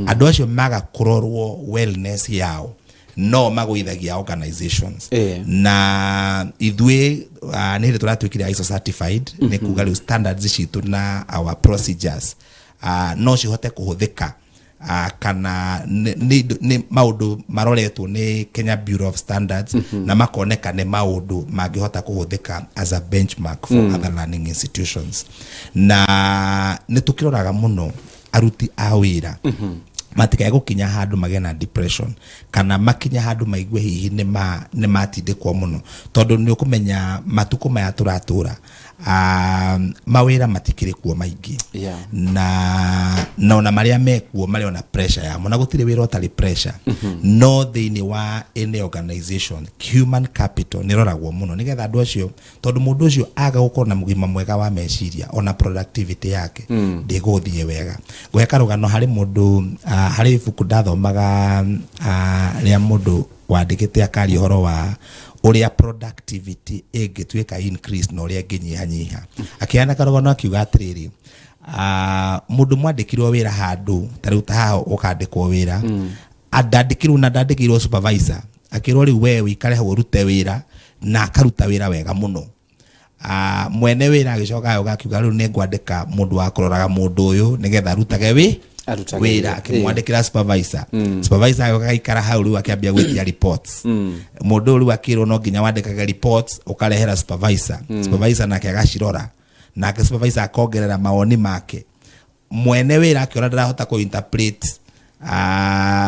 Speaker 2: Andũ acio maga kũrorwo wellness yao, no magũithagia organizations. Na ithuĩ nĩ hĩndĩ tũratuĩkire ISO certified, nĩ kuga rĩu standards citũ na our procedures no cihote kũhũthĩka kana nĩ maũndũ maroretwo nĩ Kenya Bureau of Standards na makoneka nĩ maũndũ mangĩhota kũhũthĩka as a benchmark for other learning institutions. Na nĩ tũkĩroraga mũno aruti a wĩra matikae gũkinya handũ magĩe na depression kana makinya handũ maigue hihi nĩ matindĩkwo mũno, tondũ nĩ ũkũmenya matukũ maya tũratũra, mawĩra matikĩrĩ kuo maingĩ. Na ona marĩa mekuo marĩ ona pressure yamo, na gũtirĩ wĩra ũtarĩ pressure. No thĩinĩ wa any organization, human capital nĩ ĩroragwo mũno nĩgetha andũ acio, tondũ mũndũ ũcio aga gũkorwo na mũgima mwega wa meciria, ona productivity yake ndĩgũthiĩ wega. Ngũhe karũgano harĩ mũndũ, harĩ ibuku ndathomaga rĩa mũndũ wandĩkĩte akaria ũhoro wa ũrĩa productivity ĩngĩtuĩka increase na ũrĩa ĩngĩnyihanyiha. Akĩheana karũgano akiuga atĩrĩrĩ, mũndũ mwandĩkirwo wĩra handũ ta rĩu ta haha ũkandĩkwo wĩra, ndandĩkirwo na ndandĩkirwo supervisor, akĩrwo rĩu we wĩikare hau ũrute wĩra, na akaruta wĩra wega mũno. Mwene wĩra agĩcoka agĩũka akiuga, "Rĩu nĩ ngwandĩka mũndũ wa kũroraga mũndũ ũyũ nĩgetha arutage wĩ
Speaker 1: Arutage
Speaker 2: wĩra
Speaker 1: wĩra.
Speaker 2: Akĩmwandĩkĩra supervisor. Supervisor agĩũka agaikara hau, rĩu akĩambia gwĩtia reports. Mũndũ ũyũ rĩu akĩrwo no nginya wandĩkage reports ũkarehera supervisor. Supervisor nake agacirora, nake supervisor akongerera mawoni make. Mwene wĩra akĩona ndarahota kũ interpret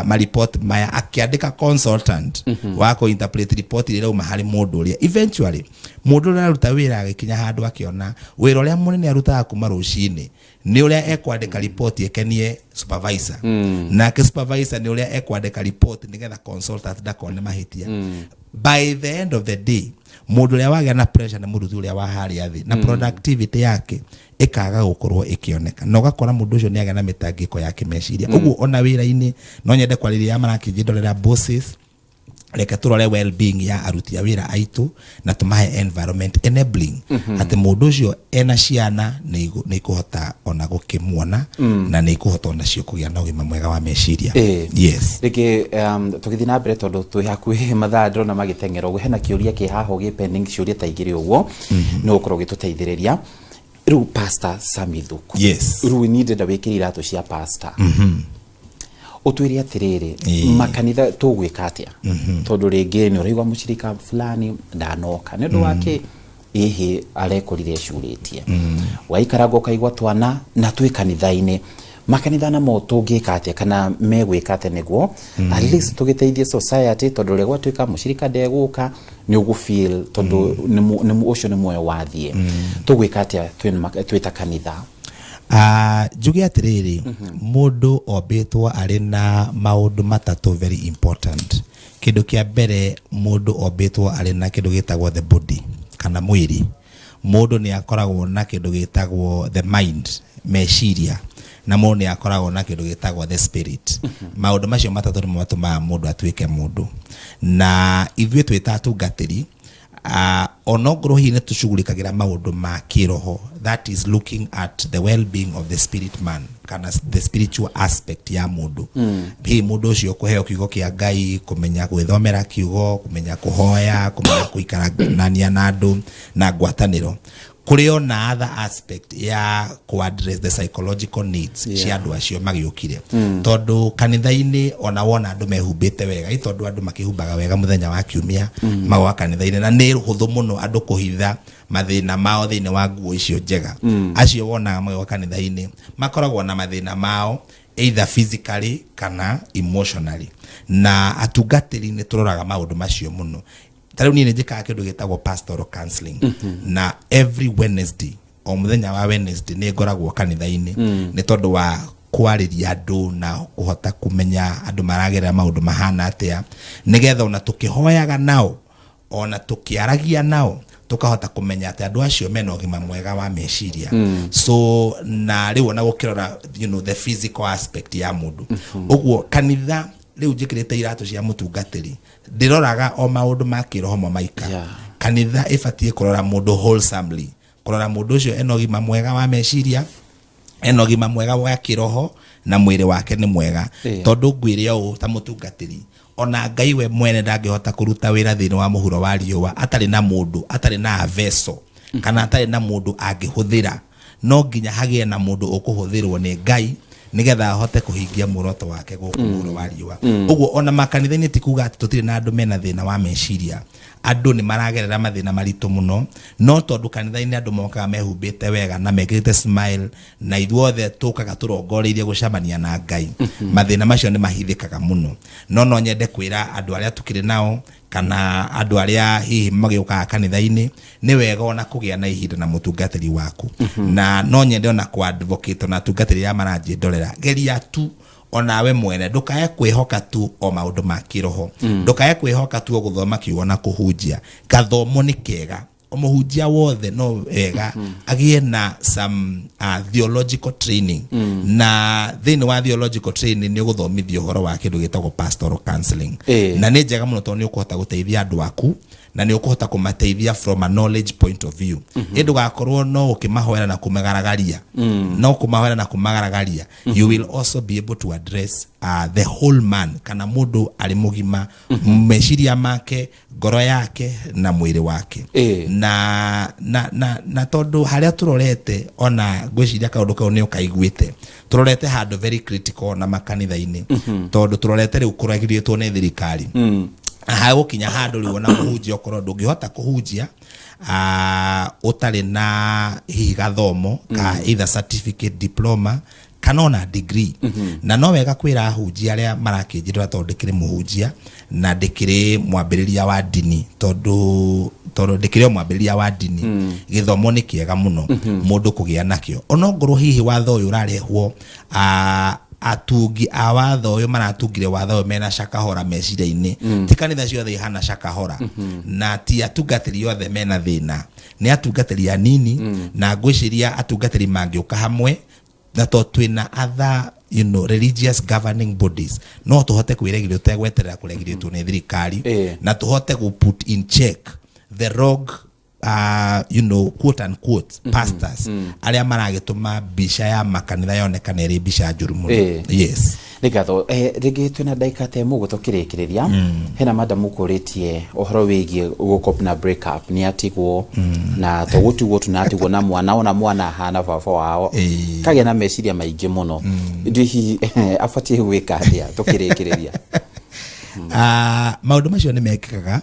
Speaker 2: maripot maya, akĩandĩka consultant wa kũ interpret report ĩrĩa ĩrauma harĩ mũndũ ũrĩa. Eventually mũndũ ũrĩa araruta wĩra agĩkinya handũ akĩona wĩra ũrĩa mũnene arutaga kuma rũcinĩ nĩ ũrĩa ekwandĩka report ĩkenie supervisor, nake supervisor nĩ ũrĩa ekwandĩka report nĩgetha consultant ndakone mahĩtia. By the end of the day, mũndũ ũrĩa wagĩa na pressure nĩ mũruti ũrĩa wa harĩa thĩ, na productivity yake ĩkaga gũkorwo ĩkĩoneka, na ũgakora mũndũ ũcio nĩ agĩa na mĩtangĩko ya kĩmeciria. Ũguo ona wĩra-inĩ no nyende kwarĩria arĩa marakĩnjĩndorera, bosses, reke tũrore well-being ya aruti a wĩra aitũ na tũmahe environment enabling atĩ mũndũ ũcio ena ciana nĩ ikũhota ona gũkĩmuona na nĩ ikũhota onacio kũgĩa na ũgima mwega wa meciria. Yes.
Speaker 1: Rĩngĩ tũgĩthiĩ na mbere, tondũ twĩ hakuhĩ mathaa ndĩrona magĩteng'era ũguo, hena kĩũria kĩ haha ũgĩ pending, ciũria ta igĩrĩ ũguo nĩ ũgũkorwo ũgĩtũteithĩrĩria. Rĩu Pastor Sami Thuku, rĩu niĩ ndĩrenda wĩkĩre iratũ cia pastor, ũtwĩre atĩrĩrĩ, makanitha tũgwĩka atĩa? Tondũ rĩngĩ nĩ ũraigua mũcirika fulani ndanoka nĩ ũndũ wa kĩ ĩhĩ arekorire ecurĩtie, waikaranga ũkaigua twana na twĩ kanitha-inĩ. Makanitha namo tũngĩka atĩa kana megwĩka atĩa nĩguo at least tũgĩteithie society? Tondũ rĩrĩa gwatuĩka mũcirika ndegũka, nĩ ũgũ feel tondũ ũcio nĩ muoyo wathiĩ. Tũgwĩka atĩa twĩ ta kanitha?
Speaker 2: Njuge atĩrĩrĩ, mũndũ ombĩtwo arĩ na maũndũ matatũ very important. Kĩndũ kĩa mbere, mũndũ ombĩtwo arĩ na kĩndũ gĩtagwo the body kana mwĩrĩ. Mũndũ nĩ akoragwo na kĩndũ gĩtagwo the mind, meciria, na mũndũ nĩ akoragwo na kĩndũ gĩtagwo the spirit. Maũndũ macio matatũ nĩmo matũmaga mũndũ atuĩke mũndũ. Na ithuĩ twĩ ta atungatĩri, onongorwo hihi nĩ tũcugurikagĩra maũndũ ma kĩroho, that is looking at the well-being of the spirit man kana the spiritual aspect ya mũndũ, hihi mũndũ ũcio kũheo kiugo kĩa Ngai, kũmenya gwĩthomera kiugo, kũmenya kũhoya, kũmenya gũikarania na andũ na ngwatanĩro, kũrĩ ona other aspect ya ku address the psychological needs cia andũ acio magĩũkire. Tondũ kanitha-inĩ ona wona andũ mehumbĩte wega, ĩ tondũ andũ makĩhumbaga wega mũthenya wa kiumia magoka kanitha-inĩ, na nĩ hũthũ mũno andũ kũhitha mathĩna mao thĩinĩ wa nguo icio njega. Acio wonaga magĩũka kanitha-inĩ makoragwo na mathĩna mao either physically kana emotionally, na atungatĩri nĩ tũroraga maũndũ macio mũno. Ta rĩu niĩ nĩ njĩkaga kĩndũ gĩtagwo pastoral counseling, na every Wednesday, o mũthenya wa Wednesday, nĩ ngoragwo kanitha-inĩ nĩ tondũ wa kwarĩria andũ na kũhota kũmenya andũ maragerera maũndũ mahana atĩa, nĩgetha ona tũkĩhoyaga nao, ona tũkĩaragia nao, tũkahota kũmenya atĩ andũ acio mena ũgima mwega wa meciria. So na rĩu ona gũkĩrora the physical aspect ya mũndũ ũguo, kanitha rĩu njĩkĩrĩte iratũ cia mũtungatĩri, ndĩroraga o maũndũ ma kĩroho mo maika. Kanitha ĩbatiĩ kũrora mũndũ wholesomely, kũrora mũndũ ũcio ena ũgima mwega wa meciria, ena ũgima mwega wa kĩroho, na mwĩrĩ wake nĩ mwega. Tondũ ngwĩre ũũ, ta mũtungatĩri, ona Ngai we mwene ndangĩhota kũruta wĩra thĩinĩ wa mũhuro wa riũa atarĩ na mũndũ, atarĩ na vessel kana atarĩ na mũndũ angĩhũthĩra. No nginya hagĩe na mũndũ ũkũhũthĩrwo nĩ Ngai nĩgetha ahote kũhingia muoroto wake gũkũ mũhuro wa riũa. Ũguo ona makanitha-inĩ ti kuga atĩ tũtirĩ na andũ mena thĩna wa meciria. Andũ nĩ maragerera mathĩna maritũ mũno, no tondũ kanitha-inĩ andũ mokaga mehumbĩte wega na mekĩrĩte smile, na ithuothe tũkaga tũrongoreirie gũcemania na Ngai, mathĩna macio nĩ mahithĩkaga mũno. No nyende kwĩra andũ arĩa tũkĩrĩ nao kana andũ arĩa hihi magĩũkaga kanitha-inĩ, nĩ wega ona kũgĩa na ihinda na mũtungatĩri waku. Na no nyende ona kũ advocate ona atungatĩri arĩa maranjĩndorera, geria tu onawe mwene, ndũkae kwĩhoka tu o maũndũ ma kĩroho, ndũkae kwĩhoka tu o gũthoma kiugo na kũhunjia. Gathomo nĩ kega, mũhunjia wothe no wega agĩe na some theological training, na thĩinĩ wa theological training nĩ ũgũthomithio ũhoro wa kĩndũ gĩtagwo pastoral counseling. Na nĩ njega mũno tondũ nĩ ũkũhota gũteithia andũ aku. Na nĩ ũkũhota kũmateithia from a knowledge point of view. Ĩ ndũgakorwo no ũkĩmahoera na kũmagaragaria, no kũmahoera na kũmagaragaria. You will also be able to address the whole man, kana mũndũ arĩ mũgima, meciria make, ngoro yake na mwĩrĩ wake. Na tondũ harĩa tũrorete, ona ngwĩciria kaũndũ kau nĩ ũkaiguĩte, tũrorete handũ very critical na makanitha-inĩ, tondũ tũrorete rĩu kũregirĩtwo nĩ thirikari. Hagũkinya handũ rĩu ona mũhunjia okorwo ndũngĩhota kũhunjia ũtarĩ na hihi gathomo ka either certificate, diploma kana ona degree. Na no wega kwĩra ahunjia arĩa marakĩnjĩrĩra, tondũ ndĩkĩrĩ mũhunjia na ndĩkĩrĩ mwambĩrĩria wa ndini, tondũ ndĩkĩrĩ o mwambĩrĩria wa ndini, gĩthomo nĩ kĩega mũno mũndũ kũgĩa nakĩo, onongorwo hihi watho ũyũ ũrarehwo, atungi a watho ũyũ maratungire watho ũyũ mena cakahora meciria-inĩ. Ti kanitha ciothe ihana cakahora, na ti atungatĩri othe mena thĩna, nĩ atungatĩri anini. Na ngwĩciria atungatĩri mangĩũka hamwe, na to twĩna other religious governing bodies, no tũhote kwĩregiria tũtegweterera kũregirĩtwo nĩ thirikari, na tũhote gũ put in check the rogue quote unquote pastors arĩa maragĩtũma mbica ya makanitha yonekane ĩrĩ mbica njũru mũno. Yes.
Speaker 1: Nĩ ngatho. Rĩngĩ twĩna ndagĩka ta ĩmwe ũguo tũkĩrĩkĩrĩria. Hena madam ũkũrĩtie ũhoro wĩgiĩ gũcope na break up, nĩ atigwo, na to gũtigwo tu, na atigwo na mwana, ona mwana ahana baba wao, kagĩa na meciria maingĩ mũno. Ndiũ hihi abatiĩ gwĩka atĩa tũkĩrĩkĩrĩria?
Speaker 2: Ah, maũndũ macio nĩ mekĩkaga,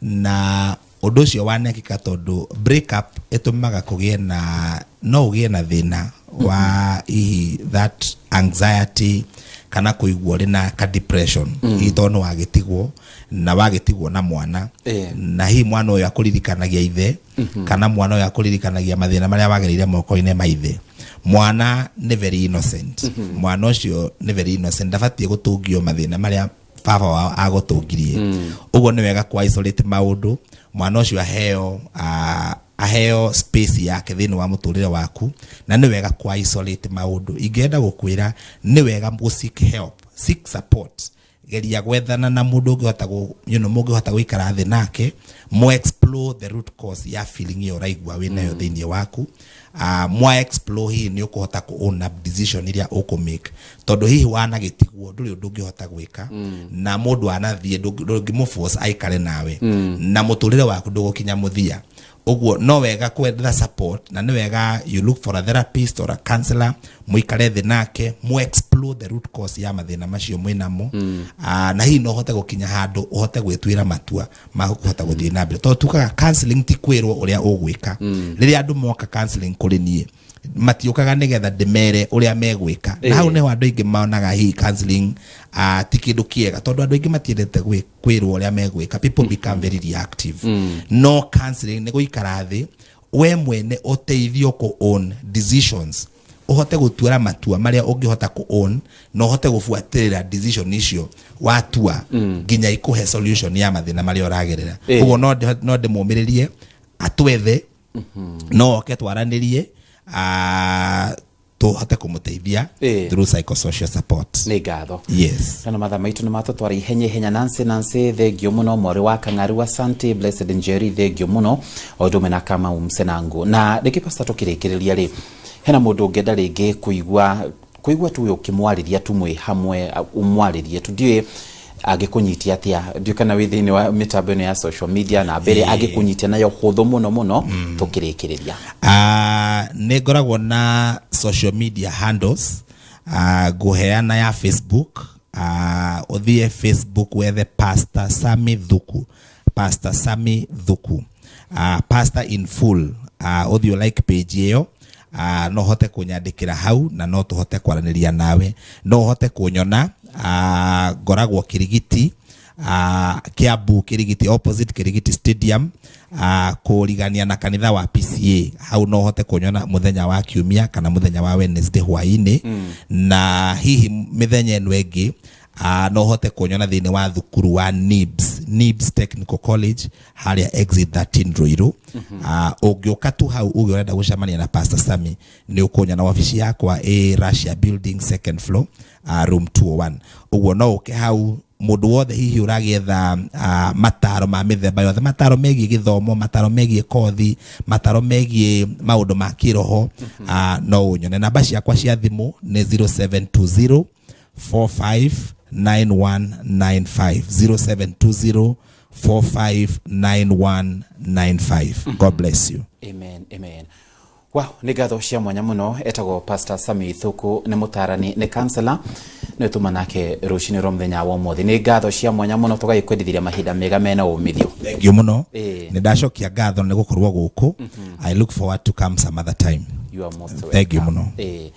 Speaker 2: na ũndũ ũcio wanekĩka tondũ break up ĩtũmaga kũgĩe na, no ũgĩe na thĩna wa hihi that anxiety kana kũigua ũrĩ na ka depression, hihi tondũ nĩ wagĩtigwo, na wagĩtigwo na mwana, na hihi mwana ũyũ akũririkanagia ithe, kana mwana ũyũ akũririkanagia mathĩna marĩa wagereire moko-inĩ ma ithe. Mwana nĩ very innocent, mwana ũcio nĩ very innocent, ndabatiĩ gũtũngio mathĩna marĩa baba wao agũtũngirie. Ũguo nĩ wega ku isolate maũndũ, mwana ũcio aheo space yake thĩinĩ wa mũtũrĩre waku, na nĩ wega ku isolate maũndũ. Ingĩenda gũkwĩra nĩ wega gũ seek help, seek support, geria gwethana na mũndũ ũngĩhota mũngĩhota gũikara thĩ nake, mo explore the root cause ya feeling ĩyo ũraigua wĩ nayo thĩinĩ waku. Mwa explore, hihi nĩ ũkũhota kũ own up decision iria ũkũ make, tondũ hihi wanagĩtigwo ndũrĩ ũndũ ũngĩhota gwĩka, na mũndũ anathiĩ ndũngĩmũ force aikare nawe, na mũtũrĩre waku ndũgũkinya mũthia. Ũguo no wega kwetha support, na nĩ wega you look for a therapist or a counselor, mũikare thĩ nake, mu explore the root cause ya mathĩna macio mwĩnamo. Na hihi no ũhote gũkinya handũ ũhote gwĩtuĩra matua ma kũhota gũthiĩ na mbere, tondũ tugaga counseling ti kwĩrwo ũrĩa ũgwĩka. Rĩrĩa andũ moka counseling kũrĩ niĩ, matiũkaga nĩgetha ndĩmere ũrĩa megwĩka. Na hau nĩho andũ aingĩ monaga hihi counseling ti kĩndũ kĩega, tondũ andũ aingĩ matiendete kwĩrwo ũrĩa megwĩka. People become very reactive. No counseling nĩ gũikara thĩ we mwene ũteithio kũ own decisions, ũhote gũtuara matua marĩa ũngĩhota kũ own, na ũhote gũbuatĩrĩra decision icio watua nginya ikũhe solution ya mathĩna marĩa ũragerera. Ũguo no ndĩmũmĩrĩrie atwethe, no oke twaranĩrie, tũhote kũmũteithia through psychosocial support.
Speaker 1: Nĩ ngatho.
Speaker 2: Yes.
Speaker 1: Na mathaa maitũ nĩ matũtwara ihenya ihenya. Nancy, Nancy, thengio mũno. Mwarĩ wa Kang'aru, asante. Blessed Njeri, thengio mũno, o ũndũ ũmwe na Kamau Msenangu. Na rĩngĩ, pastor, tũkĩrĩkĩrĩria rĩ, hena mũndũ ũngĩenda rĩngĩ kũigua tu ũkĩmwarĩria tu mwĩ hamwe, ũmwarĩrie tu, ndiũĩ angĩkũnyitia atĩa, ndiũĩ kana wĩ thĩinĩ wa mĩtambo ĩno ya social media na mbere, angĩkũnyitia nayo hũthũ mũno mũno tũkĩrĩkĩrĩria?
Speaker 2: Nĩ ngoragwo na social media handles. Ngũheana ya Facebook. Ũthiĩ Facebook wethe Pastor Sami Thuku, Pastor Sami Thuku, pastor in full. Ũthiĩ like page ĩyo. No hote kũnyandĩkĩra hau na no tũhote kwaranĩria nawe. No ũhote kũnyona, ngoragwo Kirigiti, Kiambu Kirigiti, opposite Kirigiti Stadium, kũrigania na kanitha wa PCA. Hau no ũhote kũnyona mũthenya wa Kiumia kana mũthenya wa Wednesday hwaĩ-inĩ. Na hihi mĩthenya ĩno ĩngĩ, no ũhote kũnyona thĩinĩ wa thukuru wa NIBS, NIBS Technical College, harĩa exit 13 Ruiru. Ũngĩũka tu hau uge ũrenda gũcemania na Pastor Sami, nĩ ũkũnyona. Wabici yakwa ĩ Russia Building, second floor, room 201. Ũguo no ũke hau. Mũndũ wothe hihi ũragĩetha mataro ma mĩthemba yothe, mataro megiĩ gĩthomo, mataro megiĩ kothi, mataro megiĩ maũndũ ma kĩroho, no ũnyone. Namba ciakwa cia thimũ nĩ 0720 459195, 0720 459195. God bless you.
Speaker 1: Amen, amen. Wow, nĩ ngatho cia mwanya mũno. Etagwo Pastor Sami Thuku, nĩ mũtarani, nĩ counselor, nĩ tuma nake rũcinĩ rwa mũthenya wa ũmũthĩ. Nĩ ngatho cia mwanya mũno, tũgagĩkwendithiria mahinda mega mena umithio.
Speaker 2: Thank you mũno. Nĩ ndacokia ngatho nĩ gũkorwo gũkũ. I look forward to come some other time.
Speaker 1: You are most
Speaker 2: Thank you
Speaker 1: welcome.
Speaker 2: mũno.
Speaker 1: Ĩĩ.